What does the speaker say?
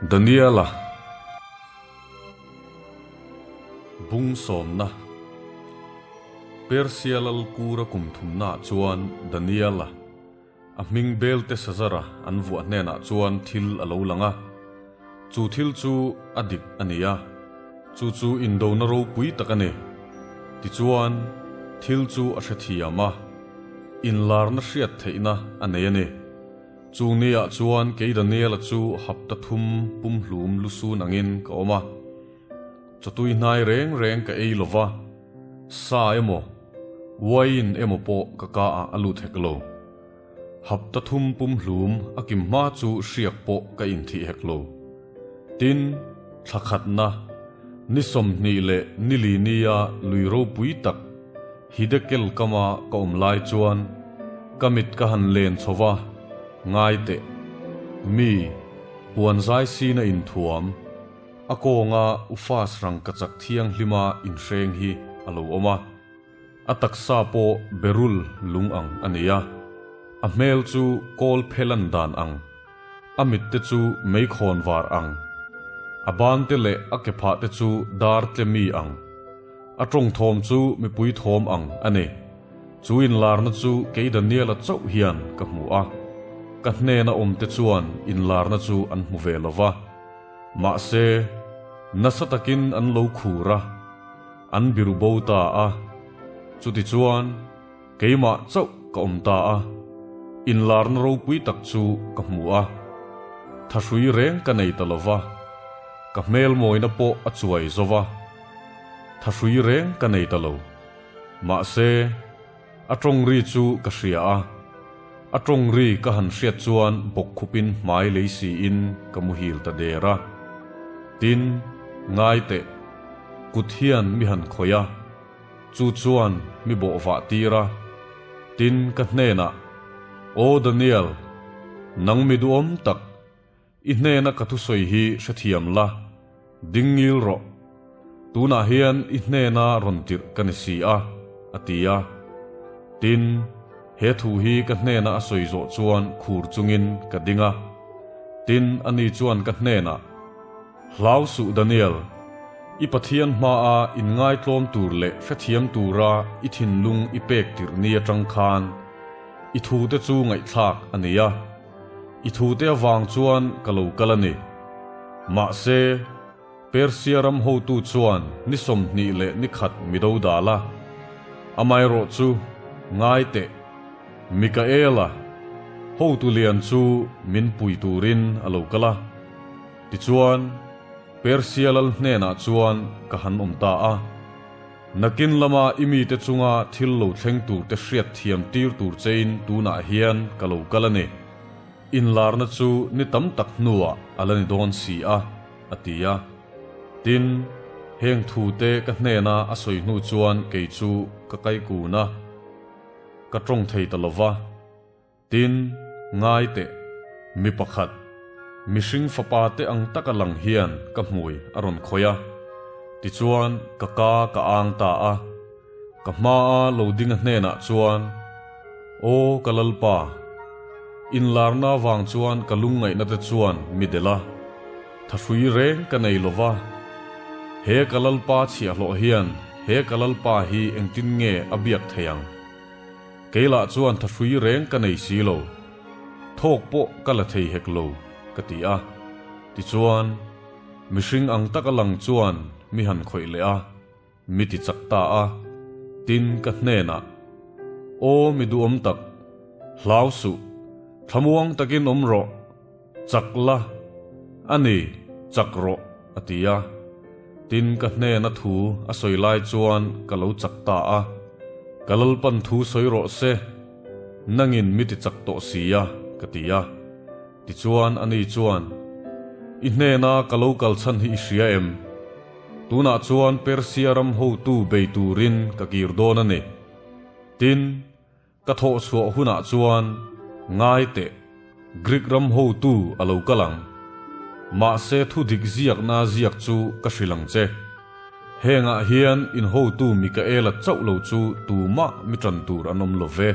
Daniela Bung sawmna Persia lal kura kum thumnaah chuan Daniela a hming Belteshazzar-a an vuah hnenah chuan thil a lo lang a. Chu thil chu a dik a ni a, chu chu indona ropui tak a ni. Tichuan, thil chu a hrethiam a, inlarna hriat theihna a nei a ni. Chu niah chuan kei Daniela chu hapta thum pumhlum lusun angin ka awm a. Chawtui hnai reng reng ka ei lo va, sa emaw, uaiin emaw pawh ka ka ah a lut hek lo. Hapta thum pumhlum a kim hma chu hriak pawh ka inthih hek lo. Tin, thla khatna, ni 20 leh ni li nia lui ropui tak Hidekel kama ka awm lai chuan ka mit ka han len chho va, ngai teh, mi, puan zai sina inthuam, a kawnga Ufas rangkachak thianghlima inhreng hi a lo awm a. A taksa pawh berul lung ang a ni a, a hmel chu kawl phelan dan ang, a mit te chu meikhawn var ang, a ban te leh a ke phah te chu dar tle mi ang, a tawng thawm chu mipui thawm ang a ni. Chu inlarna chu kei Daniela chauh hian ka hmu a, ka hnena awm te chuan inlarna chu an hmu ve lo va, mahse, nasa takin an lo khur a. An biru bo ta a, chutichuan keimah chauh ka awm ta a, inlarna ropui tak chu ka hmu a, thahrui reng ka nei ta lo va, ka hmel mawina pawh a chuai zo va, thahrui reng ka nei ta lo. Mahse, a tawng ri chu ka hria a, a tawng ri ka han hriat chuan bawkkhupin hmai lei siin ka muhil ta der a. Tin, ngai teh, kut hian mi han khawih a, chu chuan mi bawh vah tir a. Tin, ka hnenah, Aw Daniel, nang mi duhawm tak, I hnena ka thusawi hi hrethiam la, ding ngil rawh. Tunah hian i hnena rawn tirh ka ni si a, a ti a. Tin, he thu hi ka hnena a sawi zawh chuan khur chungin ka ding a. Tin, ani chuan ka hnenah, Hlau suh Daniel, i Pathian hmaa inngaitlawm tur leh hrethiam tura i thinlung i pek tirh ni atang khan i thute chu ngaihthlak a ni a. I thute avang chuan ka lo kal a ni. Mahse, Persia ram hotu chuan ni 20 leh ni khat mi do dal a. Amaherawh chu, ngai teh, Mikaela, hotu lian chu min pui turin a lo kal a. Tichuan, Persia lal hnenah chuan ka han awm ta a. Nakin lama i mite chunga thil lo thleng turte hriat thiam tir tur chein tunah hian ka lo kal a ni. Inlarna chu ni tam tak hnuah a la ni dawn si a, a ti a. Tin, heng thute ka hnena a sawi hnu chuan kei chu ka kaikun a, ka tawng thei ta lo va. Tin, ngai teh, mi pakhat, mihring fapa te ang taka lang hian ka hmui a rawn khawih a, tichuan ka ka ka ang ta a. Ka hmaa lo ding a hnenah chuan, Aw ka Lalpa, inlarna avang chuan ka lungngaihna te chuan mi delh a, thahrui reng ka nei lo va, he ka Lalpa chhiahhlawh hian he ka Lalpa hi engtin nge a biak thei ang? Kei lah chuan thahrui reng ka nei si lo, thawk pawh ka la thei hek lo, ka ti a. Tichuan, mihring ang taka lang chuan mi han khawih leh a, mi ti chak ta a, tin ka hnenah, Aw mi duhawm tak, hlau suh, thlamuang takin awm rawh, chak la, a ni, chak rawh, a ti a. Tin, ka hnena thu a sawi lai chuan ka lo chak ta a, Ka Lalpan thu sawi rawh se, nangin mi ti chak tawh si a, ka ti a. Tichuan, ani chuan, I hnena ka lo kal chhan hi i hria em? Tunah chuan Persia ram hotu bei turin ka kir dawn a ni. Tin, Ka thawh chhuah hunah chuan ngai teh, Greek ram hotu a lo kal ang. Mahse thu dik ziakna ziak chu ka hrilh ang che. Hengah hian in hotu Mikaela chauh lo chu tumah mi ṭan tur an awm lo ve.